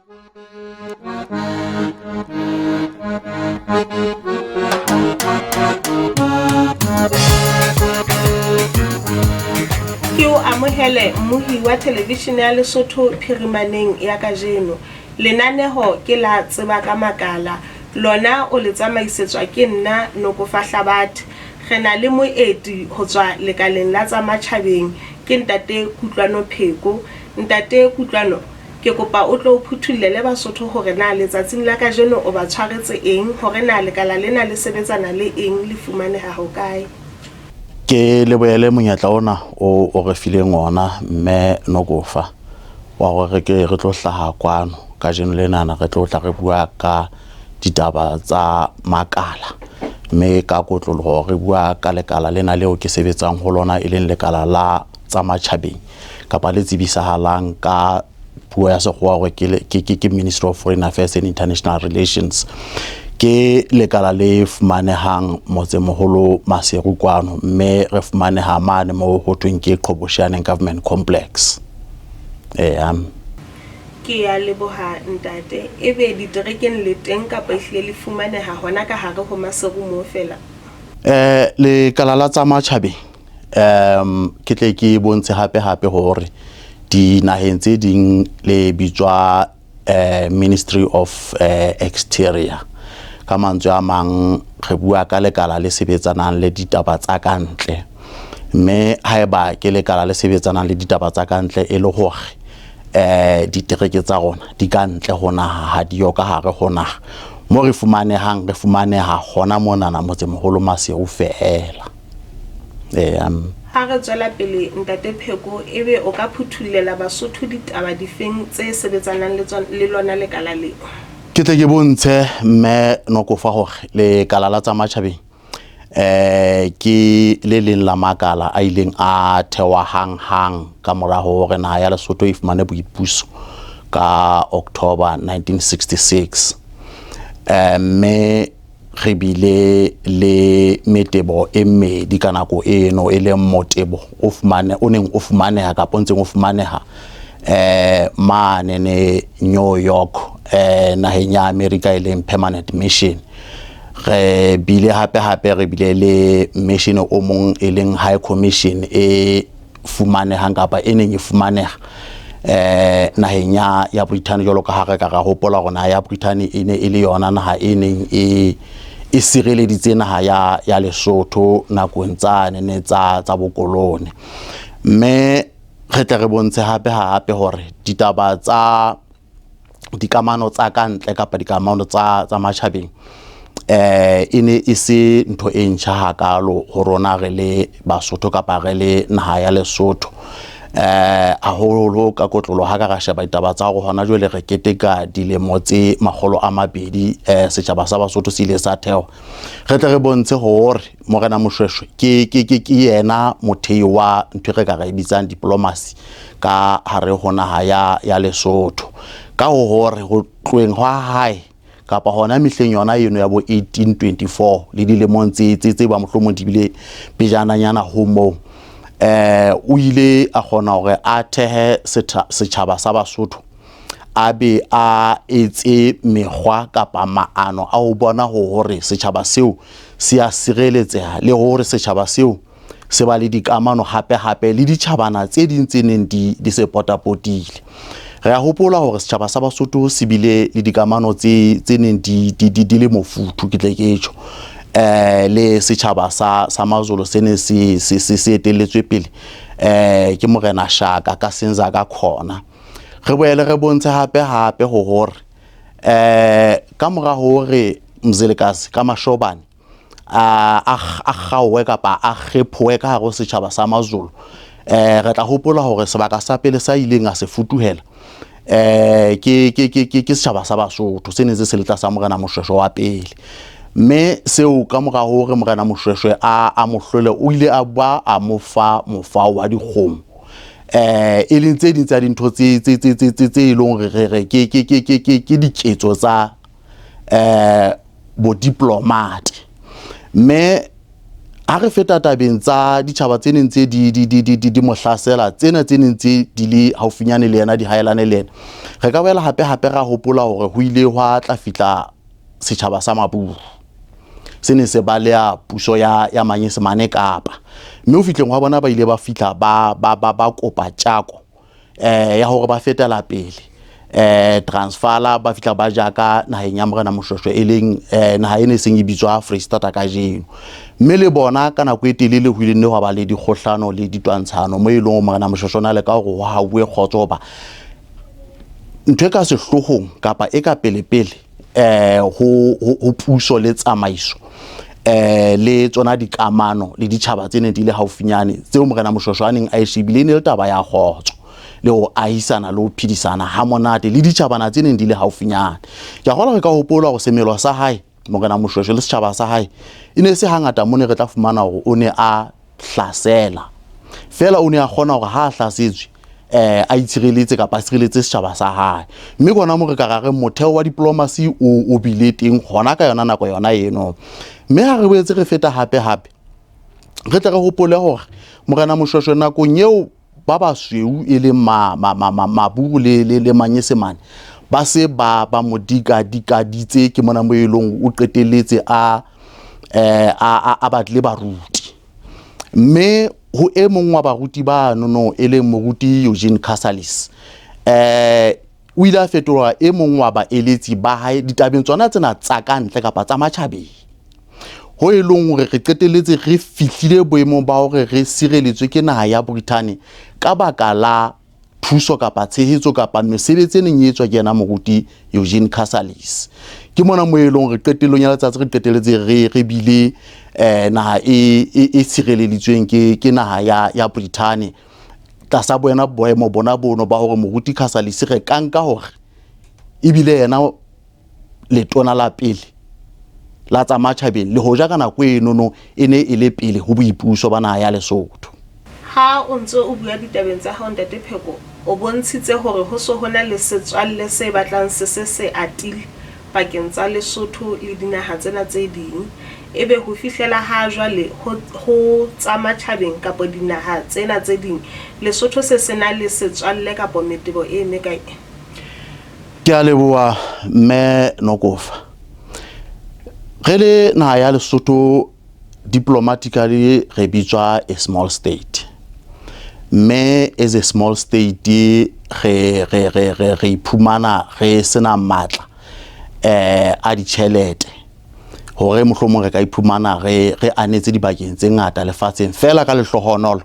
Ke o amohele mmohi wa thelevishene ya Lesotho phirimaneng ya kajeno. Lenaneho ke la Tseba ka Makala. Lona o le tsamaisetswa ke nna Nokofa Hlabathe. Re na le moeti ho tswa lekaleng la tsa matjhabeng, ke Ntate Kutlwano Pheko. Ntate Kutlwano, ke kopa o tlo o phuthullele Basotho hore na letsatsing la kajeno o ba tshwaretse eng, hore na lekala lena le sebetsana le eng, le fumaneha hokae. Ke lebohele monyetla ona o o re fileng ona mme Nokofa wa hore re ke re tlo hlaha kwano kajeno lenana re tlo tla re bua ka ditaba tsa makala mme ka kotloloho re bua ka lekala lena leo ke sebetsang ho lona e leng lekala la tsa matjhabeng kapa le tsebisahalang ka puo ya sekgowa hore ke Ministry of Foreign Affairs and International Relations. Ke lekala le fumanehang motsemoholo Maseru kwano mme re fumaneha mane moo ho thweng ke Qhobosheaneng Government Complex. Eya. Ke ya leboha ntate. Ebe diterekeng le teng kapa ehlile le fumaneha hona ka hare ho Maseru moo feela? Lekala la tsa matjhabeng ke tle ke bontshe hape hape hore dinaheng tse ding le bitswa Ministry of Exterior. Ka mantswe a mang re bua ka lekala le sebetsanang le ditaba tsa ka ntle. Mme haeba ke lekala le sebetsanang le ditaba tsa ka ntle e le hore ditereke tsa rona di ka ntle ho naha ha di yo ka hare ho naha. Mo re fumanehang re fumaneha hona monana motsemoholo Maseru feela. Eya. Ha re tswela pele Ntate Pheko ebe o ka phuthollela Basotho ditaba difeng tse sebetsanang le le lona lekala le? Ke tle ke bontshe mme Nokofa hore lekala la tsa matjhabeng ke le leng la makala a ileng a thewa hang-hang ka mora hore naha ya Lesotho e fumane boipuso ka October 1966. Mme re bile le metebo e mmedi ka nako eno e leng motebo o fumane o neng o fumaneha kapa o ntseng o fumaneha mane ne New York naheng ya America e leng permanent mission. Re bile hape hape re bile le mission o mong e leng high commission e fumanehang kapa e neng e fumaneha naheng ya ya Britain jwalo ka ha re ka ra hopola hore naha ya Britain e ne e le yona naha e neng e e sireleditse naha ya ya Lesotho nakong tsane ne tsa tsa bokolone. Mme re tle re bontshe hape hape hore ditaba tsa dikamano tsa ka ntle kapa dikamano tsa tsa matjhabeng e ne e se ntho e ntjha hakalo ho rona re le Basotho kapa re le naha ya Lesotho. Haholo ka kotlolo ha ka ra sheba ditaba tsa hore hona jwale re keteka dilemo tse 200 setjhaba sa Basotho se ile sa thewa. Re tle re bontshe hore Morena Moshweshwe ke ke ke ke yena mothei wa ntho e re ka re bitsang diplomacy ka hare ho naha ya ya Lesotho. Ka ho hore ho tloheng hwa hae kapa hona mehleng yona eno ya bo 1824 le dilemong tse tse tse ba mohlomong di bile pejananyana ho moo o ile a kgona hore a thehe setjhaba sa Basotho a be a etse mekgwa kapa maano a ho bona hore setjhaba seo se a sireletseha le hore setjhaba seo se ba le dikamano hape hape le ditjhabana tse ding tse neng di di se potapotile. Re a hopola hore setjhaba sa Basotho se bile le dikamano tse tse neng di di di, di le mofuthu ke tle ke tjho le setjhaba sa sa Mazulu se ne se se se se etelletswe pele ke Morena Shaka ka Senzaka Khona. Re boele re bontshe hape hape ho hore ka mora hore Mzilikazi ka Mashobane a kgaowe kapa a kgephowe ka hare ho setjhaba sa Mazulu re tla hopola hore sebaka sa pele sa ileng a se futuhela ke ke ke ke setjhaba sa Basotho se ne se se le tlasa Morena Moshweshwe wa pele. Mme seo ka mora hore Morena Moshweshwe a a mo hlole o ile a ba a mo fa mofao wa dikgomo e leng tse ding tsa dintho tse tse tse tse tse tse e leng hore re re ke ke ke ke ke ke diketso tsa bo diplomat. Mme Ha re feta tabeng tsa ditjhaba tse neng tse di di di di di mo hlasela, tsena tse neng tse di le haufinyane le yena, di haelane le yena, re ka boela hape hape ra hopola hore ho ile hwa tla fihla setjhaba sa Maburu se ne se baleha puso ya ya Manyesemane Kapa, mme ho fihleng hwa bona ba ile ba fihla ba ba ba ba kopa tjako ya hore ba fetela pele Transfala, ba fihla ba jaka naheng ya Morena Moshoeshoe, e leng naha e ne seng e bitswa Freistata kajeno. Mme le bona ka nako e telele ho ile nne hwa ba le dikgohlano le ditwantshano, mo e leng hore Morena Moshoeshoe o na leka hore ho hauwe kgotso, hoba ntho e ka sehloohong kapa e ka pelepele ho puso le tsamaiso le tsona dikamano le ditjhaba tse neng di le haufinyane tseo Morena Moshoeshoe a neng a e shebile, e ne le taba ya kgotso le ho ahisana le ho phedisana ha monate le ditjhabana tse neng di le haufinyane. Ke a kgolwa re ka hopola hore semelo sa hae Morena Moshoeshoe le setjhaba sa hae e ne se hangata mo ne re tla fumana hore o ne a hlasela, fela o ne a kgona hore ha a hlasetswe a itshireletse kapa a sireletse setjhaba sa hae. Mme kona mo re ka ra re motheo wa diplomacy o bile teng hona ka yona nako yona eno. Mme ha re boetse re feta hape hape, re tle re hopole hore Morena Moshoeshoe nakong eo ba basweu e leng Maburu le Manyesemane ba se ba ba mo dikadikaditse, ke mona mo e leng o qetelletse a a batlile baruti. Mme ho e mong wa baruti ba nono e leng moruti Eugene Casalis, o ile a fetoha e mong wa baeletsi ba hae ditabeng tsona tsena tsa ka ntle kapa tsa matjhabeng, ho e leng hore re qetelletse re fihlile boemong ba hore re sireletswe ke naha ya Britain ka baka la thuso kapa tshehetso kapa mesebetsi e neng e etswa ke yena moruti Eugene Casalis. Ke mona mo e leng hore qetellong ya letsatsi re qetelletse re bile naha e sireleditsweng ke naha ya Britain tlasa boena boemo bona bono ba hore moruti Casalis re ka nka hore ebile yena letona la pele la tsa matjhabeng, le hoja ka nako enono e ne e le pele ho boipuso ba naha ya Lesotho. Ha o ntse o bua ditabeng tsa hao, Ntate Pheko, o bontshitse hore ho so ho na le setswalle se batlang se se se atile pakeng tsa Lesotho le dinaha tsena tse ding. Ebe ho fihlela ha jwale ho tsa matjhabeng kapa dinaha tsena tse ding, Lesotho se se na le setswalle kapa metebo e mekae? Ke a leboha Mme Nokofa. Re le naha ya Lesotho diplomatically re bitswa a small state. Mme as a small state re re re re re iphumana re sena matla a ditjhelete hore mohlomong re ka iphumana re re anetse dibakeng tse ngata lefatsheng. Fela ka lehlohonolo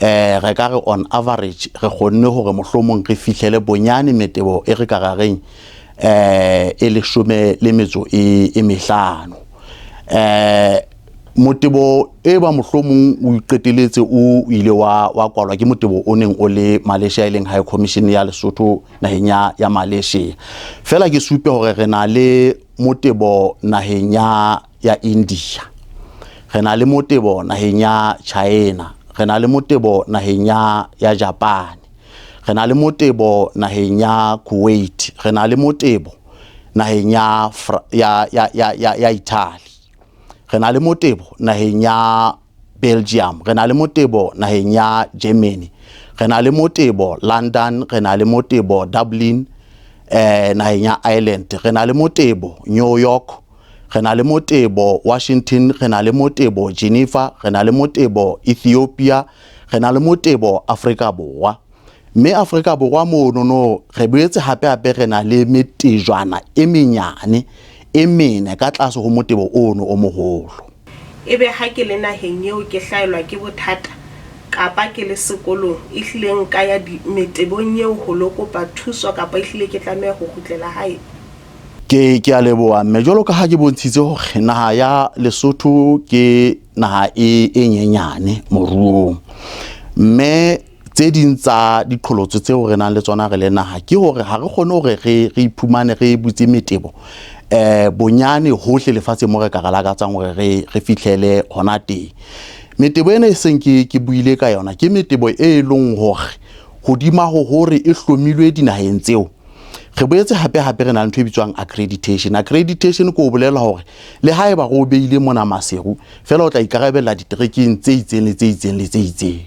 re ka re on average re kgonne hore mohlomong re fihlele bonyane metebo e re ka ra reng e 15. Motebo e ba mohlomong o iqeteletse o ile wa kwalwa ke motebo o neng o le Malaysia, e leng High Commission ya Lesotho naheng ya Malaysia. Fela ke supe hore re na le motebo naheng ya India, re na le motebo naheng ya China, re na le motebo naheng ya Japan, re na le motebo naheng ya Kuwait, re na le motebo naheng ya Italy, re na le motebo naheng ya Belgium, re na le motebo naheng ya Germany, re na le motebo London, re na le motebo Dublin naheng ya Ireland, re na le motebo New York, re na le motebo Washington, re na le motebo Geneva, re na le motebo Ethiopia, re na le motebo Afrika Borwa. Mme Afrika Borwa mono no re boetse hape hape re na le metejwana e menyane e mene ka tlase ho motebo ono o moholo. Ebe ha ke le naheng eo ke hlaelwa ke bothata kapa ke le sekolong, ehlile nka ya metebong eo ho lo kopa thuso kapa ehlile ke tlameha ho kgutlela hae? Ke a leboha mme. Jwalo ka ha ke bontshitse hore naha ya Lesotho ke naha e nyenyane moruong, mme tse ding tsa diqholotso tseo re nang le tsona re le naha ke hore ha re kgone hore re iphumane re butse metebo bonyane hohle lefatsheng mo re ka re lakatsang hore re fihlele hona teng. Metebo ena e seng ke buile ka yona ke metebo e leng hore hodima ho hore e hlomilwe dinaheng tseo, Re boetse hape hape re na le ntho e bitswang accreditation. Accreditation ke o bolela hore le haeba re o beile mona Maseru, fela o tla ikarabella diterekeng tse itseng le tse itseng le tse itseng.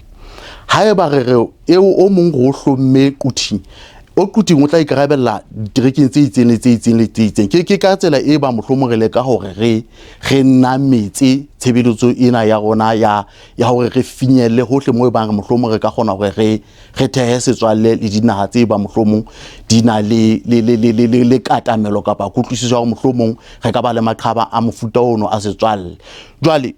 Haeba re re eo o mong re o hlomme Quthing, o Quthing o tla ikarabella diterekeng tse itseng le tse itseng le tse itseng. Ke ka tsela e ba mohlomong re leka hore re re nametse tshebeletso ena ya rona ya ya hore re finyelle hohle moo e bang mohlomong re ka kgona hore re re thehe setswalle le dinaha tse ba mohlomong di na le le le le le le katamelo kapa kutlwisiso ya hore mohlomong re ka ba le maqhaba a mofuta ono a setswalle. Jwale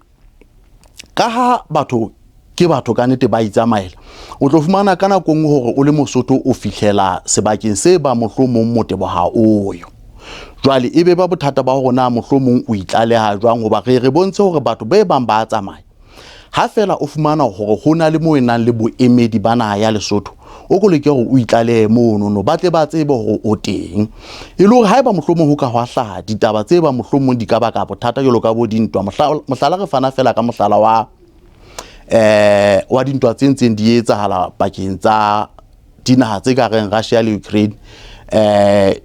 ka ha batho ke batho ka nnete ba itsamaela, o tlo fumana ka nako nngwe hore o le Mosotho o fihlela sebakeng se ba mohlomong motebo ha oyo. Jwale e be ba bothata ba hore na mohlomong o itlaleha jwang, hoba re re bontshe hore batho ba bang ba tsamaya. Ha fela o fumana hore ho na le moo e nang le boemedi ba naha ya Lesotho, o ko leke hore o itlalehe mono no, ba tle ba tsebe hore o teng. E le hore haeba mohlomong ho ka hwa hlaha ditaba tse ba mohlomong di ka baka bothata jwalo ka bo dintwa, mohlala re fana fela ka mohlala wa wa dintwa tse ntseng di etsahala pakeng tsa dinaha tse ka reng Russia le Ukraine,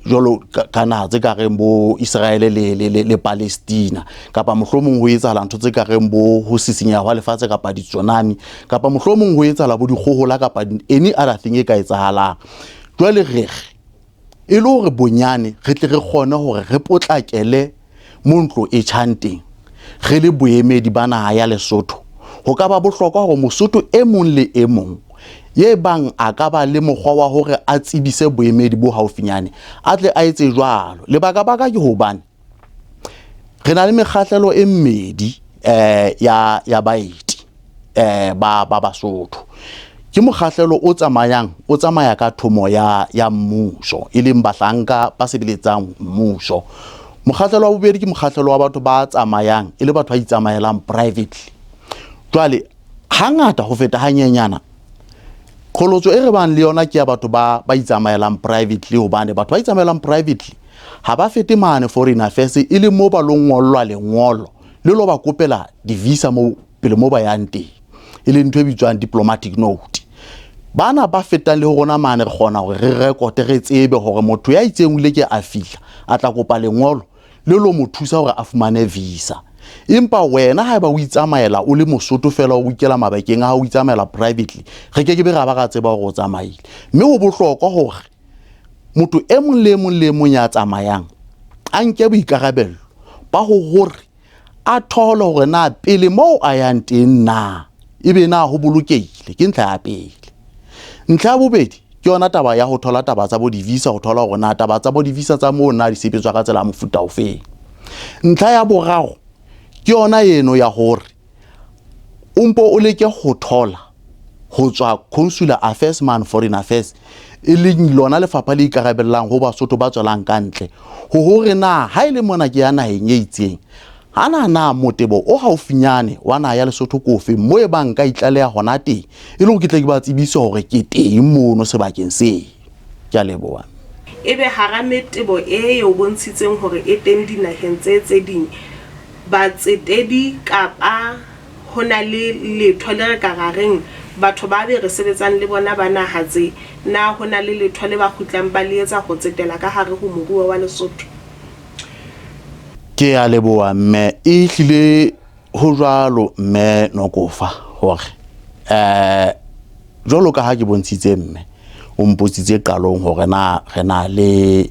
jwalo ka naha tse ka reng bo Israel le le le, le Palestina, kapa mohlomong ho etsahala ntho tse ka reng bo ho sisinyeha hwa lefatshe kapa ditsunami, kapa mohlomong ho etsahala bo dikgohola kapa any other thing e ka etsahalang. Jwale re re e le hore bonyane re tle re kgone hore re potlakele mo ntlo e tjhang teng re le boemedi ba naha ya Lesotho, ho ka ba bohlokwa hore Mosotho e mong le e mong ye bang a ka ba le mokgwa wa hore a tsebise boemedi bo haufinyane a tle a etse jwalo. Lebaka baka ke hobane re na le mekgahlelo e mmedi ya ya baeti ba ba Basotho. Ke mokgahlelo o tsamayang o tsamaya ka thomo ya ya mmuso, e leng bahlanka ba sebeletsang mmuso. Mokgahlelo wa bobedi ke mokgahlelo wa batho ba tsamayang e le batho ba itsamaelang privately. Jwale hangata ho feta hanyenyana qholotso e re bang le yona ke ya batho ba ba itsamaelang privately, hobane batho ba itsamaelang privately ha ba fete mane foreign affairs e le mo ba lo ngollwa lengolo le lo ba kopela di-visa mo pele mo ba yang teng, e leng ntho e bitswang diplomatic note. Bana ba fetang le ho rona mane re kgona hore re rekote, re tsebe hore motho ya itseng o ile ke a fihla a tla kopa lengolo le lo mo thusa hore a fumane visa. Empa wena haeba o itsamaela o le Mosotho fela, o ikela mabakeng a hao, o itsamaela privately, re ke ke be ra ba ra tseba hore o tsamaile. Mme ho bohlokwa hore motho e mong le e mong le e mong ya tsamayang a nke boikarabello ba ho hore a thole hore na pele moo a yang teng na ebe na ho bolokehile. Ke ntlha ya pele. Ntlha ya bobedi ke yona taba ya ho thola taba tsa bo di-visa, ho thola hore na taba tsa bo di-visa tsa moo na di sebetswa ka tsela ya mofuta ofeng. Ntlha ya boraro ke yona eno ya hore o mpo o leke ho thola ho tswa Consular Affairs man Foreign Affairs, e leng lona lefapha le ikarabellang ho Basotho ba tswelang ka ntle, ho hore na ha e le mona ke ya naheng e itseng, hana na motebo o haufinyane wa naha ya Lesotho ke ofe mo e bang ka itlaleha hona teng, e le hore ke tle ke ba tsebise hore ke teng mono sebakeng se. Ke a leboha. Ebe hara metebo e o bontshitseng hore e teng dinaheng tse tse ding, batsetedi kapa ho na le letho le re ka ra reng batho ba be re sebetsang le bona ba naha tse, na ho na le letho le ba kgutlang ba le etsa ho tsetela ka hare ho moruo wa Lesotho? Ke a leboha mme. E hlile ho jwalo mme Nokofa hore jwalo ka ha ke bontshitse mme o mpotsitse qalong hore na re na le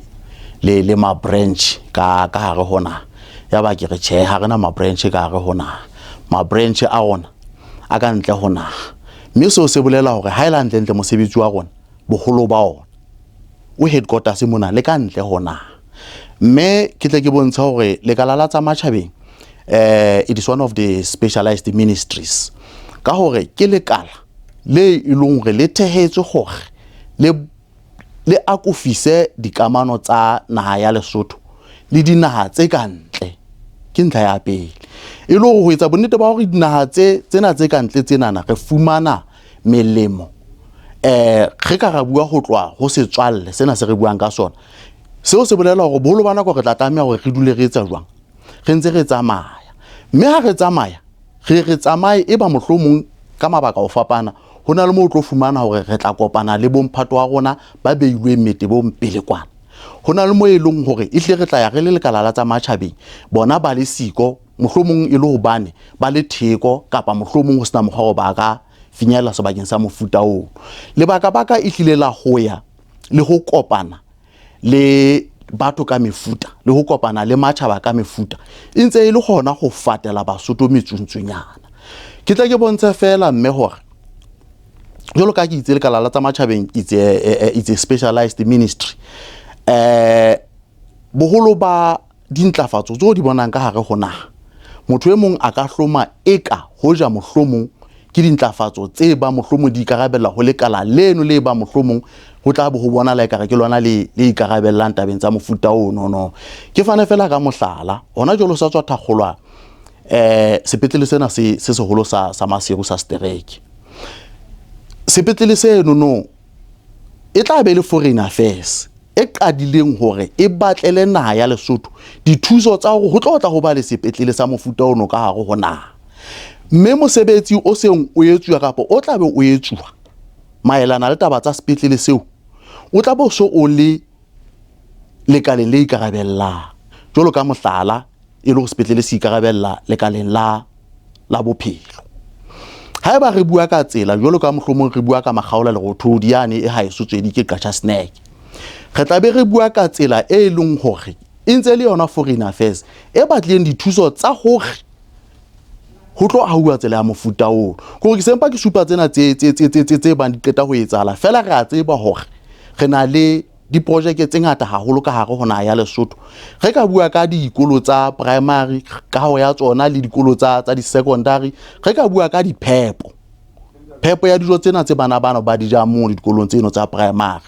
le le ma branch ka ka hare ho naha. Ya ba ke re tjhe, ha rena ma branch ka hare ho naha. Ma branch a rona a ka ntle ho naha. Mme seo se bolela hore ha e le hantlentle mosebetsi wa rona boholo ba ona o headquarters mona le ka ntle ho naha. Mme ke tle ke bontshe hore lekala la tsa matjhabeng it is one of the specialized ministries, ka hore ke lekala le e leng hore le thehetswe hore le le akofise dikamano tsa naha ya Lesotho le dinaha tse ka ntle. Ke ntlha ya pele. E le hore ho etsa bonnete ba hore dinaha tse tsena tse ka ntle tsenana re fumana melemo, re ka ra bua ho tloha ho setswalle sena se re buang ka sona. Seo se bolela hore boholo ba nako re tla tlameha hore re dule re etsa jwang, re ntse re tsamaya. Mme ha re tsamaya re re tsamaye e ba mohlomong ka mabaka ho fapana, ho na le moo o tlo fumana hore re tla kopana le bomphato wa rona ba beilweng metebong pele kwana. Ho na le mo e leng hore ehlile re tla ya re le lekala la tsa matjhabeng, bona ba le siko, mohlomong e le hobane ba le theko kapa mohlomong ho sena mokgwa hore ba ka finyella sebakeng sa mofuta oo. Lebaka baka ehlile la ho ya le ho kopana le batho ka mefuta le ho kopana le matjhaba ka mefuta e ntse e le hona ho fatela Basotho metsuntsunyana. Ke tla ke bontshe fela mme hore jwalo ka ke itse lekala la tsa matjhabeng it's a specialized ministry. Boholo ba dintlafatso tseo di bonang ka hare ho naha, motho e mong a ka hloma eka hoja mohlomong ke dintlafatso tse ba mohlomong di ikarabella ho lekala leno le ba mohlomong ho tla bo ho bonala ekare ke lona le le ikarabellang tabeng tsa mofuta ono no. Ke fane fela ka mohlala, hona jwalo sa tswa thakgolwa sepetlele sena se se seholo sa Maseru sa stereke. Sepetlele seno no e tla be le Foreign Affairs e qadileng hore e batlele naha ya Lesotho dithuso tsa hore ho tlo tla ho ba le sepetlele sa mofuta ono ka hare ho naha. Mme mosebetsi o seng o etsuwa kapa o tla be o etsuwa maelana le taba tsa sepetlele seo, o tla bo so o le lekaleng le ikarabellang. Jwalo ka mohlala, e le hore sepetlele se ikarabella lekaleng la bophelo. Haeba re bua ka tsela jwalo ka mohlomong re bua ka Makgaola Lerothodi yane e haeso tswedi ke Qacha Snack, re tla be re bua ka tsela e leng hore e ntse le yona Foreign Affairs e batlileng dithuso tsa hore ho tlo ahuwa tsela ya mofuta oo. Kore ke sempa ke supa tsena tse bang di qeta ho etsahala fela, re a tseba hore re na le diprojeke tse ngata haholo ka hare ho naha ya Lesotho. Re ka bua ka dikolo tsa primary, kaho ya tsona le dikolo tsa di-secondary, re ka bua ka diphepo, phepo ya dijo tsena tse bana bana ba di jang moo dikolong tseno tsa primary.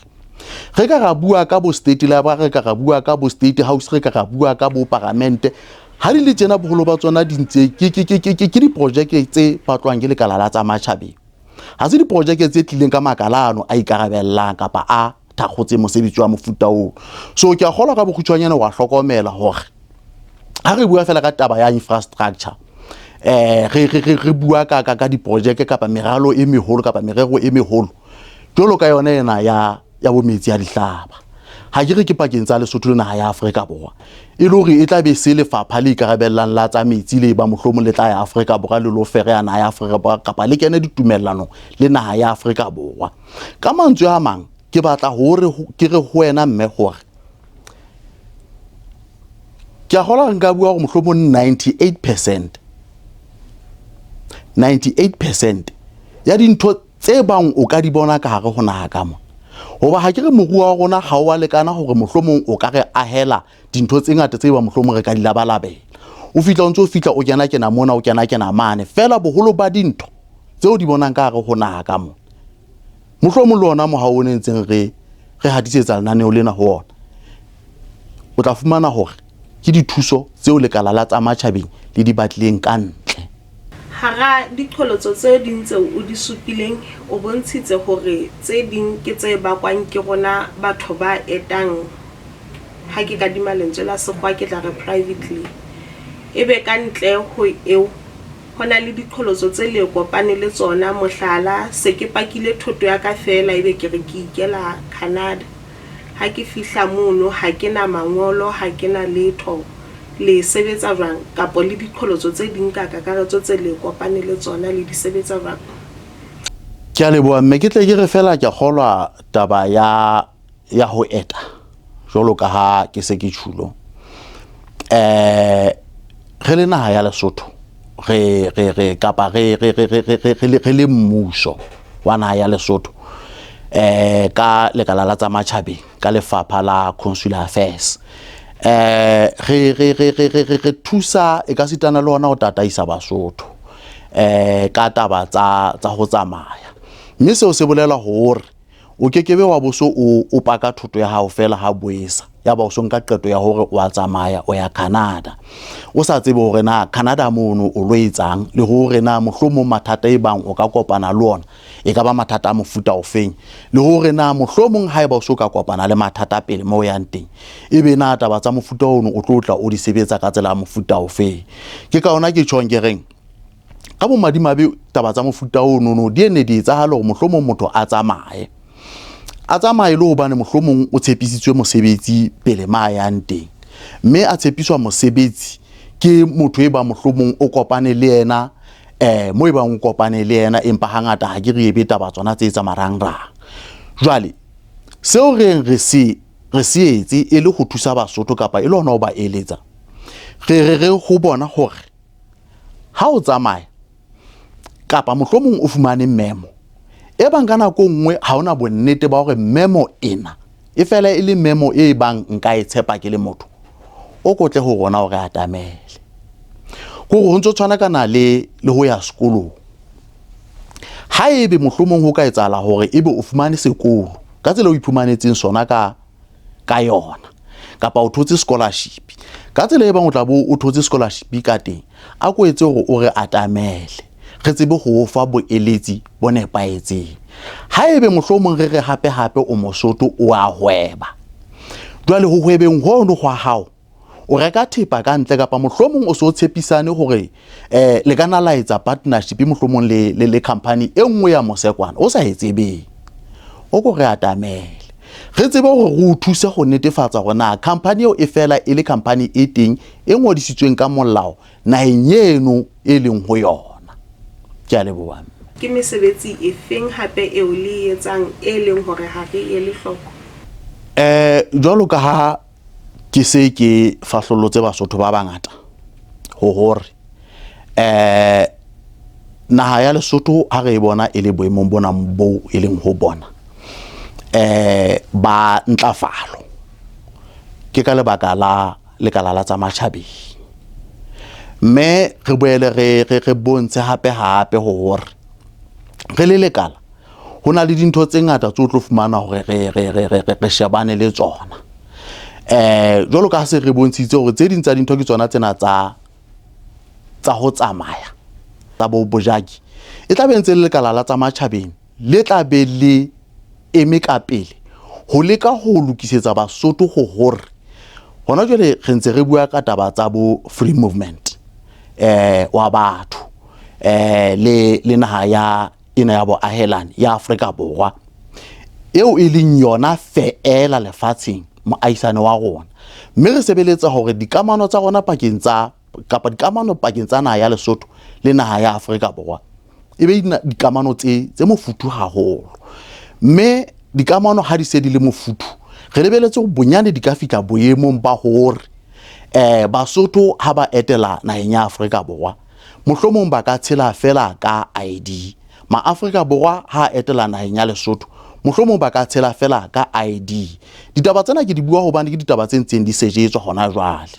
Re ka ra bua ka bo state library, re ka ra bua ka bo state house, re ka ra bua ka bo paramente. Ha di le tjena boholo ba tsona di ntse ke diprojeke tse batlwang ke lekala la tsa matjhabeng. Ha se diprojeke tse tlileng ka makala ano a ikarabellang kapa a thakgotse mosebetsi wa mofuta oo. So ke a kgolwa ka bokgutshwanyane wa hlokomela hore ha re bua fela ka taba ya infrastructure, re bua ka diprojeke kapa meralo e meholo kapa merero e meholo jwalo ka yona ena ya bo metsi a dihlaba. Ha ke re ke pakeng tsa Lesotho le naha ya Afrika Borwa, e le hore e tla be se lefapha le ikarabellang la tsa metsi le ba mohlomong le tla ya Afrika Borwa le lo fereya naha ya Afrika Borwa kapa le kene ditumellanong le naha ya Afrika Borwa. Ka mantswe a mang, ke batla hore ke re ho wena mme hore ke a kgolwa nka bua hore mohlomong 98% ya dintho tse bang o ka di bona ka hare ho naha ka mona. Hoba ha ke re moruo wa rona ha o a lekana hore mohlomong o ka re ahela dintho tse ngata tse bang mohlomong re ka di labalabela. O fihla o ntso fihla o kena kena mona, o kena kena mane, fela boholo ba dintho tseo di bonang ka hare ho naha ka mona, mohlomong le ona mohao o ne ntseng re hatisetsa lenaneo lena ho ona, o tla fumana hore ke dithuso tseo lekala la tsa matjhabeng le di batlileng ka ntle. Hara diqholotso tse ding tseo o di supileng, o bontshitse hore tse ding ke tse bakwang ke rona batho ba etang, ha ke kadima lentswe la sekgowa ke tla re privately. Ebe ka ntle ho eo, ho na le diqholotso tse le kopane le tsona, mohlala, se ke pakile thoto ya ka feela ebe ke re ke ikela Canada. Ha ke fihla mono ha ke na mangolo, ha ke na letho, le sebetsa jwang? Kapo le diqholotso tse ding ka kakaretso tse le kopane le tsona le di sebetsa jwang? Ke a leboha mme, ke tle ke re fela ke kgolwa taba ya ho eta jwalo ka ha ke se ke tjhulo. Re le naha ya Lesotho, re kapa re le mmuso wa naha ya Lesotho, ka lekala la tsa matjhabeng, ka lefapha la Consular Affairs, re thusa e ka sitana le hona ho tataisa Basotho ka taba tsa ho tsamaya. Mme seo se bolela hore o kekebe wa boso o paka thoto ya hao fela ha boesa, ya ba o so nka qeto ya hore o a tsamaya o ya Canada, o sa tsebe hore na Canada mono o lo etsang, le hore na mohlomong mathata e bang o ka kopana le ona e ka ba mathata a mofuta ofeng, le hore na mohlomong haeba o so ka kopana le mathata pele mo o yang teng, ebe na taba tsa mofuta ono o tlo tla o di sebetsa ka tsela ya mofuta ofeng. Ke ka ona ke tjhong ke reng ka bomadimabe taba tsa mofuta ono no di ene di etsahale hore mohlomong motho a tsamaye. A tsamaye le hobane mohlomong o tshepisitswe mosebetsi pele ma a yang teng, mme a tshepiswa mosebetsi ke motho e bang mohlomong o kopane le yena mo e bang o kopane le yena, empa hangata ha ke re ebe taba tsona tse tsa marangrang. Jwale seo re reng re se etse e le ho thusa Basotho kapa e le hona ho ba eletsa, re re re ho bona hore ha o tsamaya kapa mohlomong o fumane memo e bang ka nako nngwe ha ona bonnete ba hore memo ena e fela e le memo e bang nka e tshepa ke le motho, o kotle ho rona hore atamele. Kore ho ntso tshwana kana le ho ya sekolong. Ha ebe mohlomong ho ka etsahala hore ebe o fumane sekolo ka tsela o iphumanetseng sona ka yona, kapa o thotse scholarship ka tsela e bang o tla bo o thotse scholarship ka teng, a ko etse hore o re atamele re tsebe ho o fa boeletsi bo nepahetseng. Ha ebe mohlomong re re hape hape o Mosotho o a hweba, jwale ho hwebeng hono hwa hao o reka thepa ka ntle, kapa mohlomong o so tshepisane hore le ka na la etsa partnership mohlomong le company e nngwe ya mosekwana o sa e tsebeng, o ko re atamele re tsebe hore re o thuse ho netefatsa hore na company eo e fela e le company e teng e ngodisitsweng ka molao naheng eno e leng ho yona. Ke a leboha. Ke mesebetsi e feng hape eo le etsang e leng hore ha re ele hloko? Jwalo ka ha ke se ke fahlollotse Basotho ba bangata ho hore naha ya Lesotho ha re e bona e le boemong bona bo e leng ho bona ba ntlafalo, ke ka lebaka la lekala la tsa matjhabeng. Mme re boele re bontshe hape hape hore re le lekala ho na le dintho tse ngata tse o tlo fumana hore re shebane le tsona. Jwalo ka ha se re bontshitse hore tse ding tsa dintho ke tsona tsena tsa ho tsamaya tsa bo bojaki, e tla be ntse le lekala la tsa matjhabeng le tla be le eme ka pele ho leka ho lokisetsa Basotho ho hore hona jwale re ntse re bua ka taba tsa bo free movement wa batho le naha ya ena ya boahelani ya Afrika Borwa eo e leng yona feela lefatsheng moahisane wa rona, mme re sebeletsa hore dikamano tsa rona pakeng tsa kapa dikamano pakeng tsa naha ya Lesotho le naha ya Afrika Borwa e be dikamano tse mofuthu haholo. Mme dikamano ha di se di le mofuthu, re lebeletse hore bonyane di ka fihla boemong ba hore Basotho ha ba etela naheng ya Afrika Borwa mohlomong ba ka tshela fela ka ID. Ma-Afrika Borwa ha etela naheng ya Lesotho mohlomong ba ka tshela fela ka ID. Ditaba tsena ke di bua hobane ke ditaba tse ntseng di sejetswa hona jwale.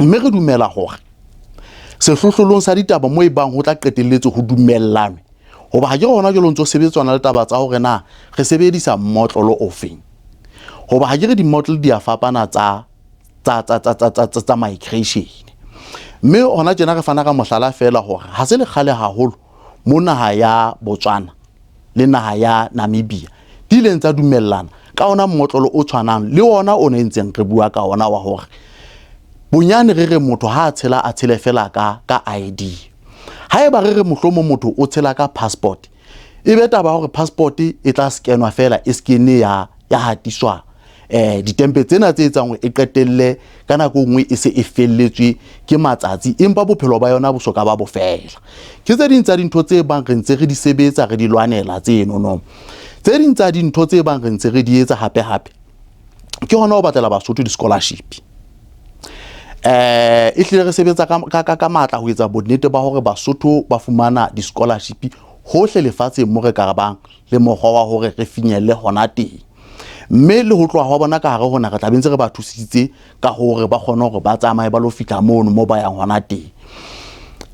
Mme re dumela hore sehlohlolong sa ditaba mo e bang ho tla qetelletse ho dumellanwe, hoba ha ke hona jwale o ntso sebetswana le taba tsa hore na re sebedisa mmotlolo ofeng, hoba ha ke re dimmotlolo di a fapana tsa migration. Mme hona tjena re fana ka mohlala fela hore ha se le kgale haholo mo naha ya Botswana le naha ya Namibia di ileng tsa dumellana ka ona mmotlolo o tshwanang le ona o ne ntseng re bua ka ona wa hore bonyane re re motho ha a tshela a tshele fela ka ID. Haeba re re mohlomong motho o tshela ka passport, e be taba hore passport e tla scanwa fela e se ne ya hatiswa ditempe tsena tse etsang hore e qetelle ka nako nngwe e se e felletswe ke matsatsi, empa bophelo ba yona bo soka ba bofela. Ke tse ding tsa dintho tse bang re ntse re di sebetsa re di lwanela tseno. Tse ding tsa dintho tse bang re ntse re di etsa hape hape ke hona ho batlela Basotho di-scholarship. E hlile re sebetsa ka matla ho etsa bonnete ba hore Basotho ba fumana di-scholarship hohle lefatsheng mo re ka bang le mokgwa wa hore re finyelle hona teng. Mme le ho tloha hwa bona ka hare ho naha re tla be ntse re ba thusitse ka hore ba kgone hore ba tsamaye ba lo fihla mono mo ba yang hona teng.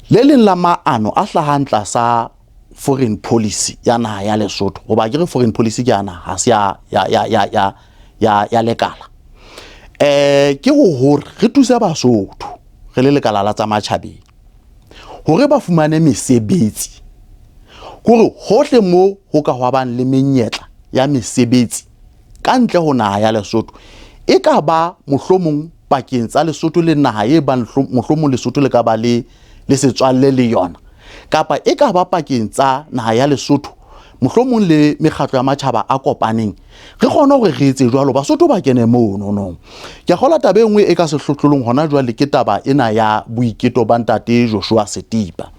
Le leng la maano a hlahang tlasa foreign policy ya naha ya Lesotho, hoba ke re foreign policy ke ya naha, ha se ya lekala. Ke ho hore re thuse Basotho re le lekala la tsa matjhabeng hore ba fumane mesebetsi, hore hohle mo ho ka hwa bang le menyetla ya mesebetsi ka ntle ho naha ya Lesotho, e ka ba mohlomong pakeng tsa Lesotho le naha e bang mohlomong Lesotho le ka ba le setswalle le yona, kapa e ka ba pakeng tsa naha ya Lesotho Mohlomong le mekgatlo ya matjhaba a kopaneng re kgone hore re etse jwalo, Basotho ba kene mono no. Ke a kgolwa taba e nngwe e ka sehlohlolong hona jwale ke taba ena ya boiketo ba ntate Joshua Setipa.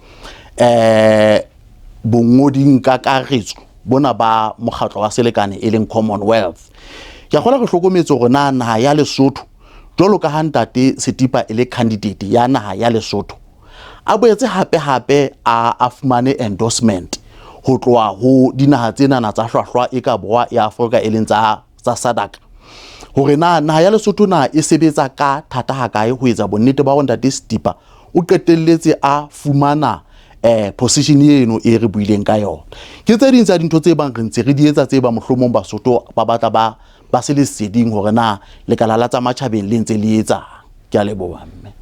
Bongoding kakaretso bona ba mokgatlo wa selekane e leng Commonwealth. Ke a kgolwa re hlokometse hore na naha ya Lesotho jwalo ka ha ntate Setipa e le candidate ya naha ya Lesotho, a boetse hape hape a fumane endorsement ho tloha ho dinaha tsenana tsa hlwahlwa e ka borwa ya Afrika e leng tsa SADC, hore na naha ya Lesotho na e sebetsa ka thata hakae ho etsa bonnete ba hore ntate Setipa o qetelletse a fumana position eno e re buileng ka yona. Ke tse ding tsa dintho tse bang re ntse re di etsa tse bang mohlomong Basotho ba batla ba se leseding hore na lekala la tsa matjhabeng le ntse le etsang. Ke a leboha mme.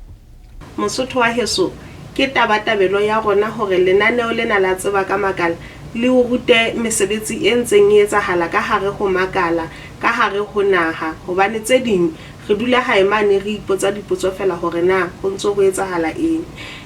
Mosotho wa heso, ke tabatabelo ya rona hore lenaneo lena la Tseba ka Makala le o rute mesebetsi e ntseng e etsahala ka hare ho makala, ka hare ho naha, hobane tse ding re dula hae mane re ipotsa dipotso feela hore na ho ntso ho etsahala eng.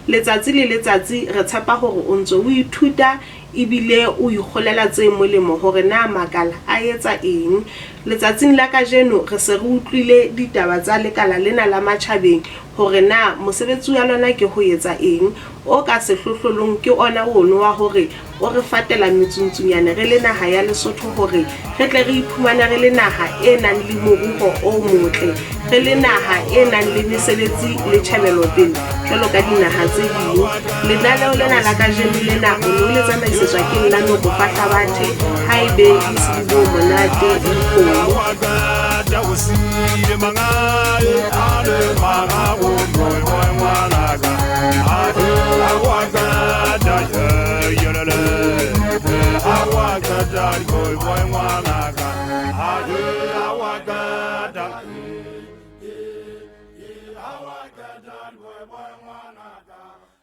Letsatsi le letsatsi re tshepa hore o ntso o ithuta ebile o ikgolela tse molemo hore na makala a etsa eng. Letsatsing la kajeno re se re utlwile ditaba tsa lekala lena la matjhabeng hore na mosebetsi wa lona ke ho etsa eng. O ka sehlohlolong ke ona ono wa hore o re fatela metsuntsunyane re le naha ya Lesotho hore re tle re iphumane re le naha e nang le moruo o motle, re le naha e nang le mesebetsi le tjhebelopele jwalo ka dinaha tse ding. Lenaneo lena la kajeno lena o ne o le tsamaisetswa ke nna Noko Fahlabathe, haebe le se di bo monate le kgomo.